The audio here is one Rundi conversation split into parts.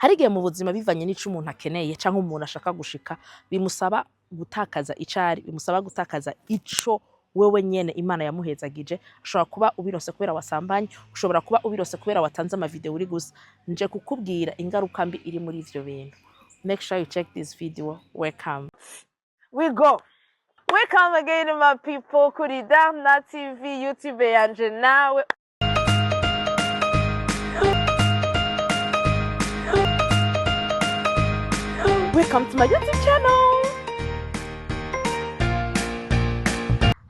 Hari igihe mu buzima, bivanye n'ico umuntu akeneye canke umuntu ashaka gushika, bimusaba gutakaza icari, bimusaba gutakaza ico wewe nyene Imana yamuhezagije. Ushobora kuba ubirose kubera wasambanye, ushobora kuba ubirose kubera watanze amavideo uri gusa. Nje kukubwira ingaruka mbi iri muri ivyo bintu. Make sure you check this video. Welcome, we go. Welcome again, my people, kuri Darna TV YouTube yanje nawe. Welcome to my YouTube channel.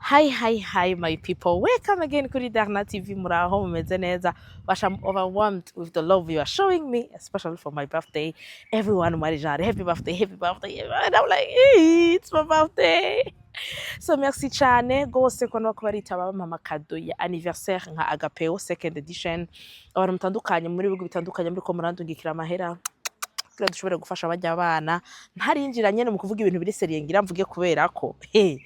Hi, hi, hi, my people. Welcome again kuri Darna TV. Muraho, mumeze neza? Basha, I'm overwhelmed with the love you are showing me, especially for my birthday. Everyone marijare, "Happy birthday, happy birthday." And I'm like, "Hey, it's my birthday." So merci cyane gose ko nako baritaba bampa amakado ya anniversaire nka Agapeo second edition. Abantu mutandukanye muri bihugu bitandukanye muri ko murandungikira amahera kugira dushobore gufasha bajya abana. Ntarinjira nyene mu kuvuga ibintu biri sérieux, ngira mvuge kubera ko he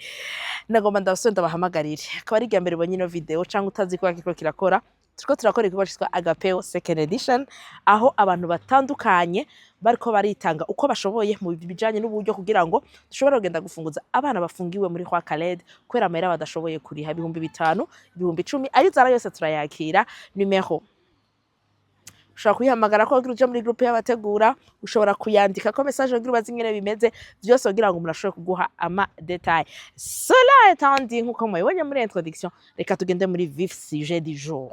nagomba ndabasore ndabahamagarire. Akaba ari irya mbere ubonye ino video cyangwa utazi ko kiriko kirakora, turiko turakora igikorwa citwa Agapeo second edition, aho abantu batandukanye bariko baritanga uko bashoboye mu bijanye n'uburyo kugira ngo dushobore kugenda gufunguza abana bafungiwe muri Roi Khaled kubera amahera badashoboye kuriha. 5000, 10,000, ari zara yose turayakira. Numero ushobora kuyihamagara ko kugira uje muri groupe y'abategura, ushobora kuyandika ko message kugira ubaze ingene bimeze vyose, kugira ngo umuntu ashobore kuguha ama détail. Cela étant dit, nkuko mubibonye muri introduction, reka tugende muri vif sujet du jour.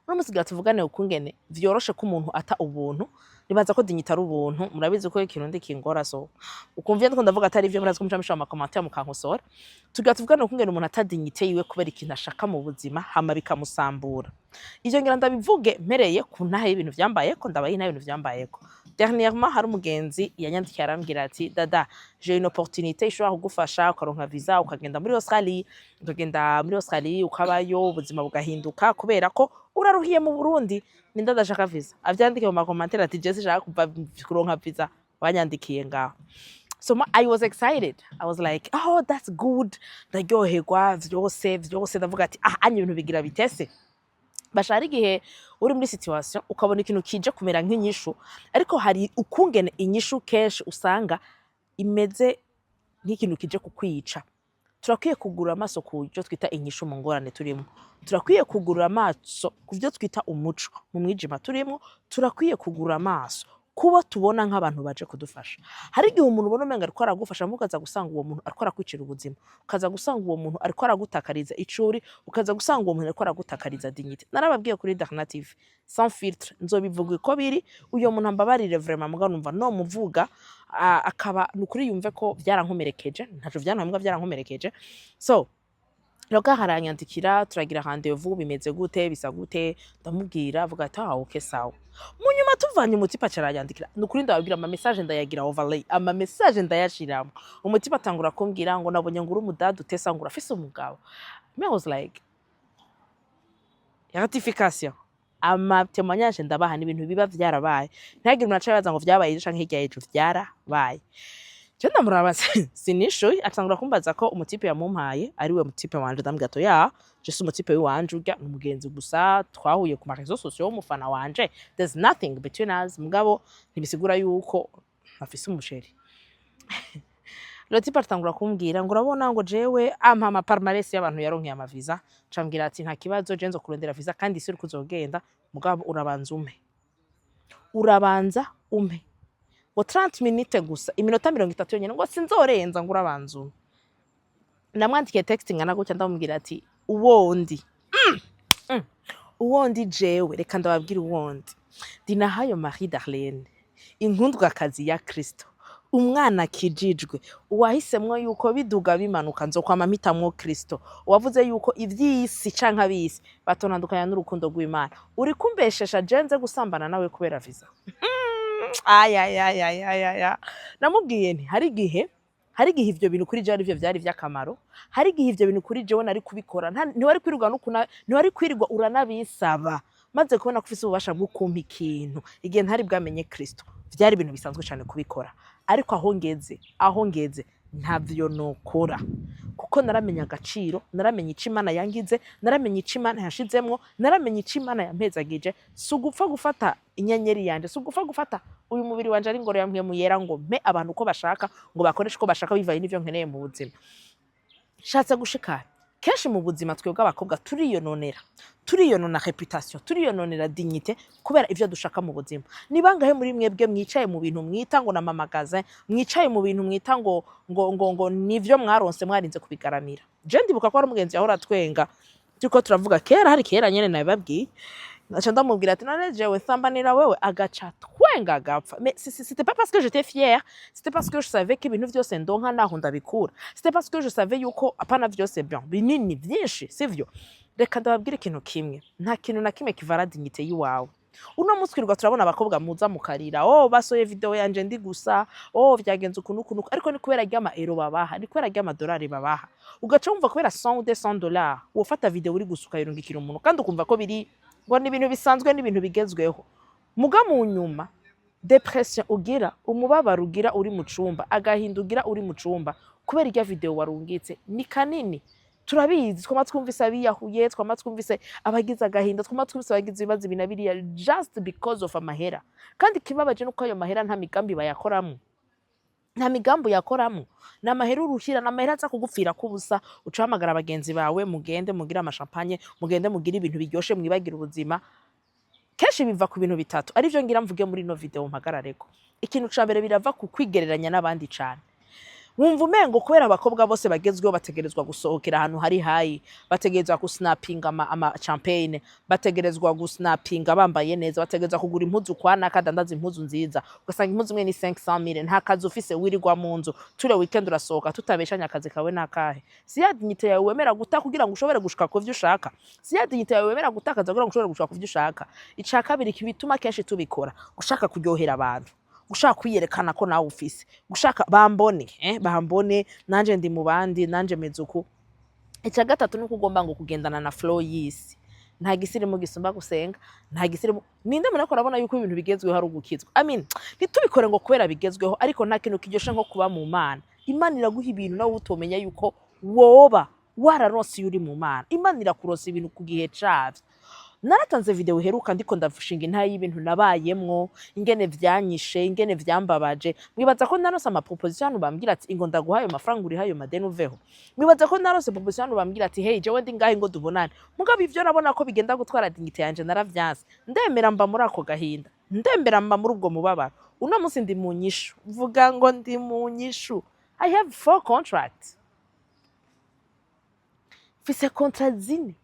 Uno munsi tugira tuvugane ukungene vyoroshe ko umuntu ata ubuntu. Nibaza ko dignité ari ubuntu. Murabizi ko ikirundi kingora, so ukumva iyo ndiko ndavuga atari ivyo, murazi ko muca mushira mu macommentaire mukankosora. Tugira tuvugane ukungene umuntu ata dignité yiwe kubera ikintu ashaka mu buzima, hama bikamusambura. Ivyo ngira ndabivuge mpereye ku ntahe y'ibintu vyambayeko, ndabaye intahe y'ibintu vyambayeko. Dernièrement hari umugenzi yanyandikiye, arambwira ati: "Dada, j'ai une opportunité ishobora kugufasha ukaronka visa, ukagenda muri Australie, ukagenda muri Australie ukabayo, ubuzima bugahinduka, kubera ko uraruhiye mu Burundi." Ninde adashaka visa? Avyandike mu macommentaire ati: "Je sinshaka kuva kuronka visa." Banyandikiye ngaho. So I was excited. I was like, "Oh, that's good." Ndaryoherwa vyose vyose, ndavuga ati: "Ah, anya ibintu bigira bitese." Bashara, igihe uri muri situation ukabona ikintu kije kumera nk'inyishu, ariko hari ukungene inyishu kenshi usanga imeze nk'ikintu kije kukwica. Turakwiye kugurura amaso ku byo twita inyishu mu ngorane turimo, turakwiye kugurura amaso ku byo twita umuco mu mwijima turimo, turakwiye kugurura amaso kubo tubona nk'abantu baje kudufasha. Hari igihe umuntu ubona umenga ariko aragufasha, mukaza gusanga uwo muntu ariko arakwicira ubuzima, ukaza gusanga uwo muntu ariko aragutakariza icuri, ukaza gusanga uwo muntu ariko aragutakariza dignité. Narababwiye kuri Darna TV, sans filtre, nzobivuga uko biri. Uyo muntu ambabarire vraiment, mugabo numva no muvuga akaba nukuri yumve ko vyarankomerekeje. Ntaco vyantwaye, vyarankomerekeje. So Roga aranyandikira, turagira rendez-vous, bimeze gute, bisa gute, ndamubwira, avuga ati: "Ah, okay, sawa." Mu nyuma tuvanye, umutipe aca aranyandikira. Nukuri ndababwira, ama message ndayagira overlay, ama message ndayashiramo. Umutipe atangura kumbwira ngo: "Nabonye ngo uri umudada utesa, ngo urafise umugabo." Me, I was like, ratification. Ama témoignage ndabaha ni ibintu biba vyarabaye, ntihagire umuntu aca yibaza ngo vyabaye ejo canke hirya y'ejo, vyarabaye. Je ndamuraba, sinishuye. Atangura kumbaza ko umutipe yamumpaye ari we mutipe wanje. Ndamubwira ati: "Ya, je si umutipe w'iwanje, urya ni umugenzi gusa twahuye ku ma réseaux sociaux w'umufana wanje. There's nothing between us, mugabo ntibisigura yuko ntafise umuchéri." Le type atangura kumbwira ngo: "Urabona," ngo jewe ampa ama palmarès y'abantu yaronkeye amaviza. Cambwira ati: "Nta kibazo, je nzokurondera visa kandi isi uriko uzogenda, mugabo urabanza umpe, urabanza umpe ngo 30 minutes gusa, iminota 30 yonyene, ngo sinzorenza, ngo urabanza umpe." Namwandikiye text ingana gutya, ndamubwira ati: "Uwondi uwondi jewe, reka ndababwira uwondi ndi: Nahayo Marie Darlene, inkundwakazi ya Kristo, umwana akijijwe, uwahisemwo yuko biduga bimanuka nzokwama mpitamwo Kristo, uwavuze yuko ivy'isi canke ab'isi batonandukanya n'urukundo rw'Imana. Uri kumbeshesha je nze gusambana nawe kubera visa?" Ayayayayaya! Namubwiye nti: Hari igihe ivyo bintu kuri jewe arivyo vyari vy'akamaro, hari igihe ivyo bintu kuri jewe nari kubikora, ntiwari kwirirwa nukuna, ntiwari kwirirwa uranabisaba. Maze kubona ko ufise ububasha bwo kumpa ikintu, igihe ntari bwamenye Kristo, vyari ibintu bisanzwe cane kubikora, ariko aho ngeze, aho ngeze, ntavyo nokora." Kuko naramenye agaciro, naramenye ico Imana yangize, naramenye ico Imana yashizemwo, naramenye ico Imana yampezagije. Si ugupfa gufata inyenyeri yanje, si ugupfa gufata uyu mubiri wanje ari ingoro ya Mpwemu Yera, ngo mpe abantu uko bashaka, ngo bakoreshe uko bashaka bivanye n'ivyo nkeneye mu buzima. Nshatse gushika, kenshi mu buzima twebwe abakobwa turiyononera, turiyonona réputation, turiyononera dignité kubera ivyo dushaka mu buzima. Ni bangahe muri mwebwe mwicaye mu bintu mwita ngo na magasin, mwicaye mu bintu mwita ngo nivyo mwaronse mwarinze kubigaramira? Je ndibuka ko hari umugenzi yahora atwenga, turiko turavuga kera, hari kera nyene nabibabwiye, ngaca ndamubwira ati: "None jewe nsambanira wewe?" Agaca twenga agapfa. Mais c'était pas parce que j'étais fière, c'était parce que je savais ko ibintu vyose ndonka naho ndabikura, c'était parce que je savais yuko apana vyose, bien binini vyinshi sivyo. Reka ndababwire ikintu kimwe: nta kintu na kimwe kivara dignité yiwawe. Uno munsi twirirwa turabona abakobwa muza mukarira: "Oh, basoye vidéo yanje ndi gusa, oh, vyagenze ukuntu ukuntu." Ariko ni kubera ry'ama euro babaha, ni kubera ry'amadolari babaha. Ugaca wumva kubera 100 ou 200 dollars wofata vidéo uri gusa ukayirungikira umuntu, kandi ukumva ko biri ngo ni ibintu bisanzwe n'ibintu bigezweho. Muga mu nyuma, dépression ugira, umubabaro ugira uri mu cumba, agahinda ugira uri mu cumba kubera irya vidéo warungitse ni kanini. Turabizi, twama twumvise abiyahuye, twama twumvise abagize agahinda, twama twumvise abagize ibibazo ibi na biriya just because of amahera. Kandi ikibabaje nuko ayo mahera nta migambi bayakoramo, nta migambi uyakoramo. Ni amahera uruhira, ni amahera aza kugupfira kubusa. Uca uhamagara bagenzi bawe, mugende mugire ama champagne, mugende mugire ibintu biryoshe, mwibagire ubuzima. Kenshi biva ku bintu bitatu, arivyo ngira mvuge muri ino vidéo mpagarareko. Ikintu ca mbere, birava ku kwigereranya n'abandi cane. Wumva umengo kubera abakobwa bose bagezweho bategerezwa gusohokera ahantu hari hayi, bategerezwa gusnapinga ama champagne, bategerezwa gusnapinga bambaye neza, bategerezwa kugura impuzu kwa naka adandaza impuzu nziza. Ugasanga impuzu imwe ni 500 mille. Nta kazi ufise, wirirwa mu nzu ture weekend urasohoka. Tutabeshanya, akazi kawe nakahe? Si ya dignité yawe wemera guta kugira ngo ushobore gushika ku vyo ushaka? Si ya dignité yawe wemera gutakaza kugira ngo ushobore gushika ku vyo ushaka? Ica kabiri kibituma kenshi tubikora: gushaka kuryohera abantu, gushaka kwiyerekana ko nawe ufise, gushaka bambone, bambone nanje ndi mu bandi, nanje meze uku. Icya gatatu ni uko ugomba ngo kugendana na flow y'isi. Nta gisirimu gisumba gusenga, nta gisirimu. Ninde muntu ariko arabona yuko ibintu bigezweho ari ugukizwa? I mean, ntitubikore ngo kubera bigezweho, ariko nta kintu kiryoshe nko kuba mu Mana. Imana iraguha ibintu nawe utomenya yuko woba wararonse iyo uri mu Mana. Imana irakuronsa ibintu ku gihe cavyo. Naratanze vidéo iheruka ndiko ndashinga intaye y'ibintu nabayemwo, ingene vyanyishe, ingene vyambabaje. Mwibaza ko naronse ama proposition hano bambwira ati: "Ingo ndaguhaye amafaranga urihaye ayo madeni uveho"? Mwibaza ko naronse proposition hano bambwira ati: "Hey, jewe ndi ngahe ngo dubonane"? Mugabo ivyo nabona ko bigenda gutwara dignité yanje, naravyanse. Ndemera mba muri ako gahinda, ndemera mba muri ubwo mubabaro. Uno munsi ndi mu nyishu, vuga ngo ndi mu nyishu. I have four contracts, mfise contrat zine,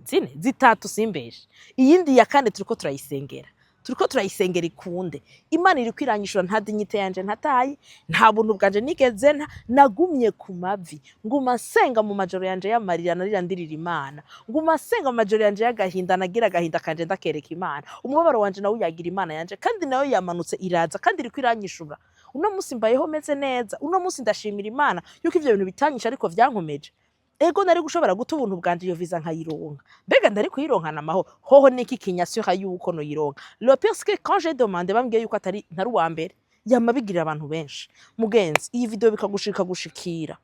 zine, zitatu, simbeshe. Iyindi ya kane turiko turayisengera, turiko turayisengera ikunde. Imana iriko iranyishura. Nta dignité yanje ntataye, nta buntu bwanje nigeze nta. Nagumye ku mavi, nguma nsenga mu majoro yanje y'amarira, narira ndirira Imana, nguma nsenga mu majoro yanje y'agahinda, nagira agahinda kanje ndakereka Imana, umubabaro wanje nawe uyagira Imana yanje, kandi nayo yamanutse iraza, kandi iriko iranyishura. Uno munsi mbayeho meze neza. Uno munsi ndashimira Imana yuko ivyo bintu bitanyishe ariko vyankomeje. Ego, nari gushobora guta ubuntu bwanje iyo visa nkayironka. Mbega ndari kuyironkana amahoro hoho? Niki kinyasura yuko noyironka? Le pire, c'est que quand j'ai demandé, bambwiye yuko atari ntari uwa mbere, yama bigirira abantu benshi. Mugenzi, iyi vidéo bikagushika gushikira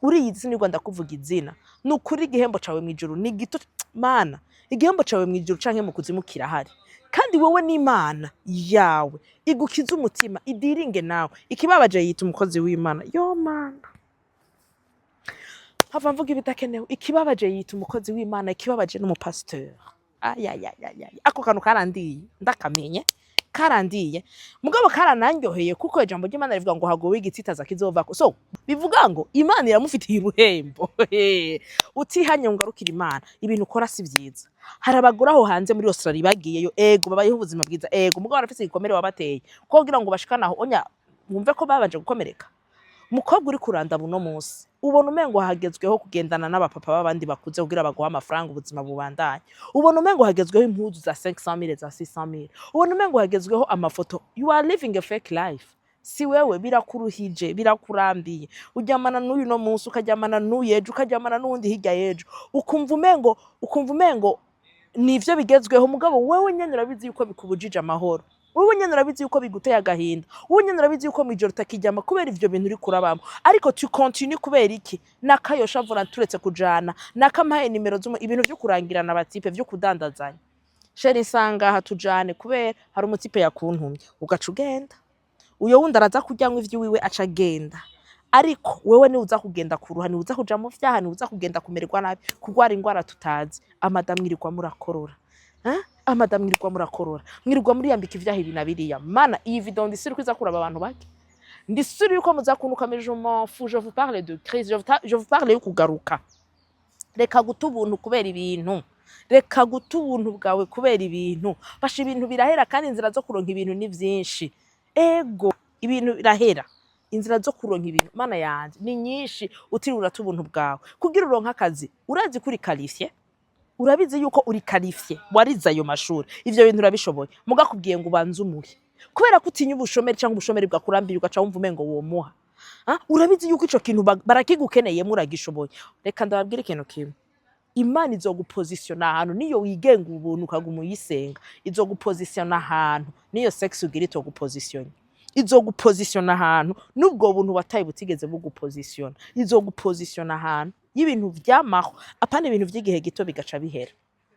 uriyizi, sinirwa ndakuvuga izina. Ni ukuri, igihembo cawe mw'ijuru ni gito. Mana, igihembo cawe mw'ijuru canke mu kuzimu kirahari, kandi wowe n'Imana yawe igukiza umutima idiringe nawe. Ikibabaje, yita umukozi w'Imana. Yo Mana, hava mvuga ibidakenewe. Ikibabaje, yita umukozi w'Imana. Ikibabaje, n'umupasitori. Ayayayaya, ako kantu karandiye, ndakamenye karandiye, mugabo karananyoheye, kuko ijambo ry'Imana rivuga ngo hagowe igitsitaza kizovako. So bivuga ngo Imana iramufitiye uruhembo. Utihanye ngo ngarukire Imana, ibintu ukora si vyiza. Hari abagore aho hanze muri Australia bagiyeyo, ego babayeho ubuzima bwiza, ego, mugabo barafise igikomere wabateye, ko kugira ngo bashikane aho onya wumve ko babanje gukomereka. Mukobwa uri kuranda buno munsi, ubona umengo hagezweho kugendana n'abapapa b'abandi bakuze kugira baguhe amafaranga ubuzima bubandanye. Ubona umengo hagezweho impuzu za 500,000, za 600,000. Ubona umengo hagezweho amafoto. You are living a fake life. Si wewe, birakuruhije, birakurambiye. Uryamana n'uyu no munsi, ukaryamana n'uyu ejo, ukaryamana n'uwundi hirya y'ejo, ukumva umengo nivyo bigezweho. Mugabo wewe nyene urabizi yuko bikubujije amahoro. Wowe nyene urabizi yuko biguteye agahinda. Wowe nyene urabizi yuko mw'ijoro utakiryama kubera ivyo bintu uri kurabamo, ariko tu continues. Kubera iki? Nakayoshavura turetse kujana, nakampaye nimero z'umu, ibintu vyo kurangirana aba types, vyo kudandazanya: "Chéri, nsanga aha tujane kubera hari umu type yakuntumye." Ugaca ugenda, uyo wundi araza kuryanywa ivy'iwiwe, aca agenda. Ariko wewe niwe uza kugenda kuruha, niwe uza kuja mu vyaha, niwe uza kugenda kumererwa nabi, kurwara ingwara tutazi. Amadamu, mwirirwa murakorora. Eh? Amadamu, mwirirwa murakorora, mwirirwa muriyambika ivyaha ibi na biriya. Mana, iyi video ndisiri ko iza kuraba abantu bake, ndisiri yuko muza kunuka, mais je m'en fous. Je vous parle de crise, je vous parle yo kugaruka. Reka guta ubuntu kubera ibintu, reka guta ubuntu bwawe kubera ibintu. Basha, ibintu birahera, kandi inzira zo kuronka ibintu ni vyinshi. Ego, ibintu birahera, inzira zo kuronka ibintu, Mana yanje, ni nyinshi. Utiriwe urata ubuntu bwawe kugira uronke akazi. Urazi ko uri qualifié, urabizi yuko uri qualifié, warize ayo mashuri, ivyo bintu urabishoboye. Mugakubwiye ngo ubanze umuhe, kubera ko utinya ubushomeri cyangwa ubushomeri bwakurambiye, ugaca wumva umengo womuha. Ah, urabizi yuko ico kintu barakigukeneyemo, uragishoboye. Reka ndababwire ikintu kimwe: Imana izogupozisiyona ahantu niyo wigenga ubuntu ukaguma uyisenga. Izogupozisiyona ahantu niyo sex ugira itogupozisiyona. Izogupozisiyona ahantu n'ubwo buntu wataye butigeze bugupozisiyona. Izogupozisiyona ahantu y'ibintu vyamaho, apana ibintu vy'igihe gito bigaca bihera.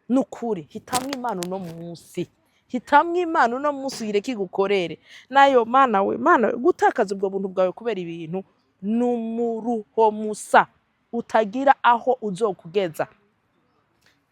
Nukuri, hitamwo Imana uno munsi, hitamwo Imana uno munsi, uyireke igukorere nayo. Mana we, Mana we, gutakaza ubwo buntu bwawe kubera ibintu n'umuruho musa utagira aho uzokugeza.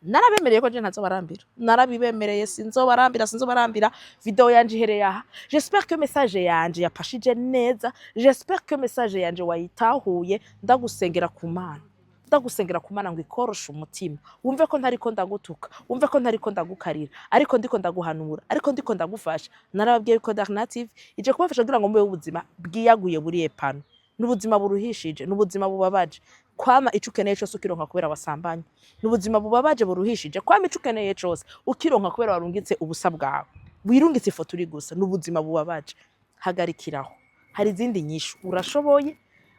Narabemereye ko je ntazobarambira, narabibemereye, sinzobarambira, sinzobarambira. Video yanje ihereye aha. J'espère que message yanje yapashije neza, j'espère que message yanje wayitahuye. Ndagusengera ku Mana, ndagusengera ku Mana ngo ikoroshe umutima, wumve ko ntariko ndagutuka, wumve ko ntariko ndagukarira, ariko ndiko ndaguhanura, ariko ndiko ndagufasha. Narababwiye ko Darna TV ije kubafasha kugira ngo mubeho ubuzima bwiyaguye, buri épanoui. N'ubuzima buruhishije, n'ubuzima bubabaje kwama ico ukeneye cose ukironka kubera wasambanye. N'ubuzima bubabaje buruhishije kwama ico ukeneye cose ukironka kubera warungitse ubusa bwawe, wirungitse ifoto uri gusa. N'ubuzima bubabaje. Hagarikiraho, hari izindi nyishu. Urashoboye,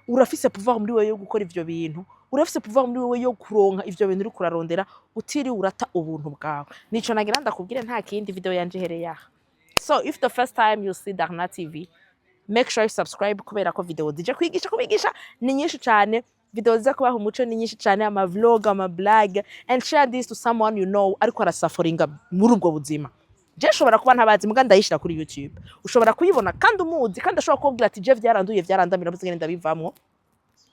urafise pouvoir muri wewe yo gukora ivyo bintu, urafise pouvoir muri wewe yo kuronka ivyo bintu uriko urarondera utiriwe urata ubuntu bwawe. Nico nagira ndakubwire, nta kindi. Video yanje ihereye aha. So if the first time you see Darna TV, make sure you subscribe, kubera ko video zije kwigisha, kubigisha ni nyinshi cyane. Video ziza kubaha umuco ni nyinshi cyane, ama vlog, ama blog. And share this to someone you know ariko arasaforinga muri ubwo buzima. Je nshobora kuba ntabazi, muga ndayishira kuri YouTube, ushobora kuyibona kandi umuzi, kandi ashobora kubwira ati: "Je vyaranduye, vyarandamira, mbuze ndabivamwo."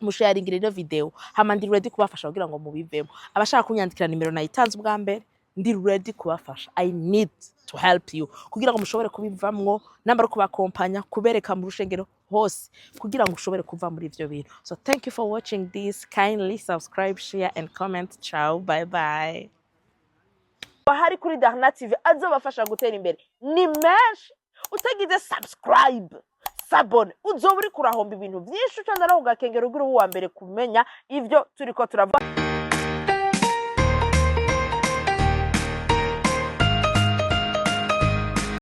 Musharingira ino video, hama ndi ready kubafasha kugira ngo mubivemo. Abashaka kunyandikira, nimero nayitanze ubwa mbere. Ndi ready kubafasha. I need to help you kugira ngo mushobore kubivamwo, nambara kubakompanya, kubereka mu rushengero hose, kugira ngo ushobore kuva muri ivyo bintu. So thank you for watching this. Kindly subscribe, share and comment. Ciao, bye bye. Ahari kuri Darna TV azobafasha gutera imbere ni menshi. Utagize subscribe, s'abonner, uzoba uriko urahomba ibintu vyinshi. Uca ndanaho ugakengera ugira uwa mbere kumenya ivyo turiko turavuga.